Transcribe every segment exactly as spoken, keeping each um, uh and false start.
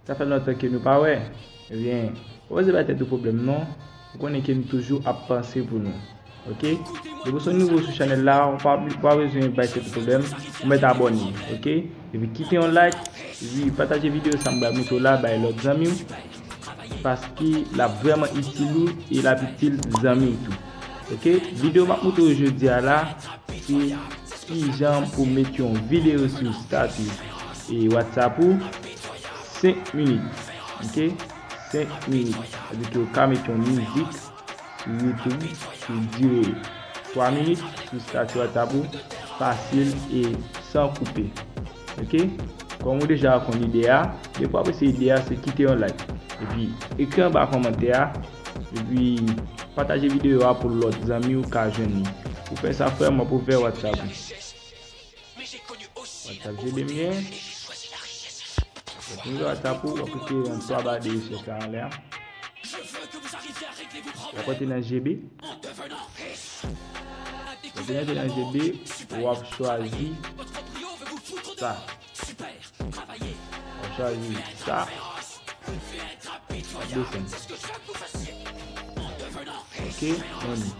Sa fè lontan ke nou pa wè. Ebyen, pa poze bay tèt ou pwoblèm non. Ou konnen ke nou toujou ap panse pou nou. Oke? Depi w se nouvo sou chanèl la, ou pa, ou pa bezwen bay tèt ou pwoblèm. Ou mèt abòne, oke? Epi kite yon like, epi pataje videyo sa m bay mouto la, bay lòt zanmi w. Paske l ap vrèman itil ou e l ap itil zanmi w tou. Oke? Videyo m ap moutre w jodi a la, se kijan pou met yon videyo sou stati e WhatsApp ou senk minit. Oke? Senk minit. Sa vle di ke ou ka met yon mizik sou YouTube ki dire twa minit sou stati WhatsApp ou, fasil e san koupe. Oke? Kòm ou deja konn ide a, depi w apresye ide a, se kite yon like. Epi, ekri anba kòmantè a, epi pataje videyo a pou lòt zanmi w ka jwenn li. Ou fè sa, frè m, w ap ouvè WhatsApp ou. WhatsApp G B m gen. Lè w fin ouvè WhatsApp ou, w ap klike nan twa ba de rechèch la anlè a. W ap antre nan G B. Lè w fin antre nan G B, w ap chwazi sa. W ap chwazi sa. W ap desann. Oke, men li.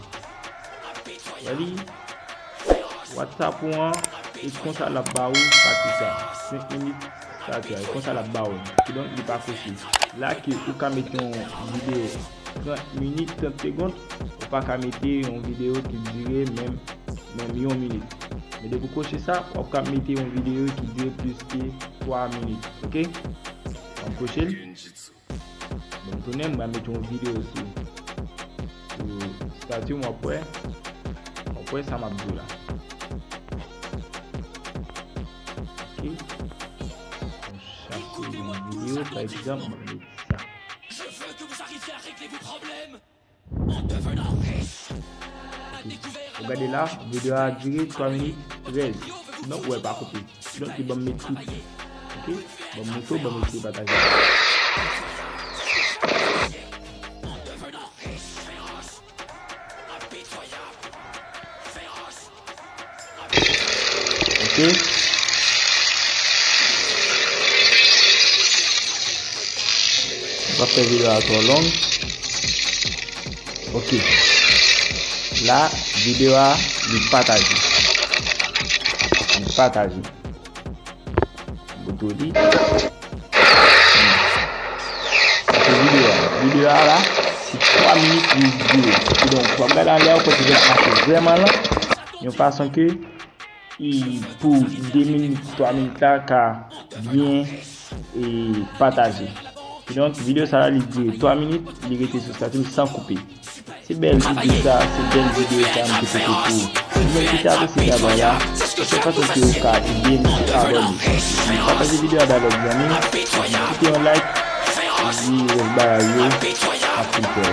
Wè li. WhatsApp ou an, e konsa l ap ba ou pati sa. Senk minit, sa te, e konsa l ap ba ou. Kidonk, li pa koche. La ke ou ka mete yon videyo trant minit, trant segonn, ou pa ka mete yon videyo ki dire menm, menm yon minit. Men depi w koche sa, w ap ka mete yon videyo ki dire plis ke twa minit. Oke? W ap koche l. Bon, m tounen, m pral mete yon videyo sou, sou stati m, w ap wè, w ap wè sa m ap di w la. Oke. M chache yon videyo, pa egzanp, m ap mete sa. Oke. Ou gade la, videyo a dire twa minit trèz. Donk, ou wè, pa koupe. Donk, li ban m met tout. Oke? Ban m moutre w, ban m eseye pataje. Oke? M p ap fè videyo a twò long. Oke. La, videyo a, li pataje. Li pataje. Bout li. Sa se videyo a. Videyo a la, se twa minit li dire. Kidonk, w ap gade anlè a, ou konn se jan l mache vrèman lan. Yon fason ke, e, pou de minit, twa minit la ka byen, e, pataje. Kidonk, videyo sa la, li dire twa minit, li rete sou stati m san koupe. Se bèl videyo sa, se bèl videyo sa m te pote pou ou. Si w menm ki te apresye travay la, se fason ke ou ka ede m, se abòne. Epi pataje videyo a bay lòt zanmi, epi kite yon like, epi rès bagay yo ap fin fè.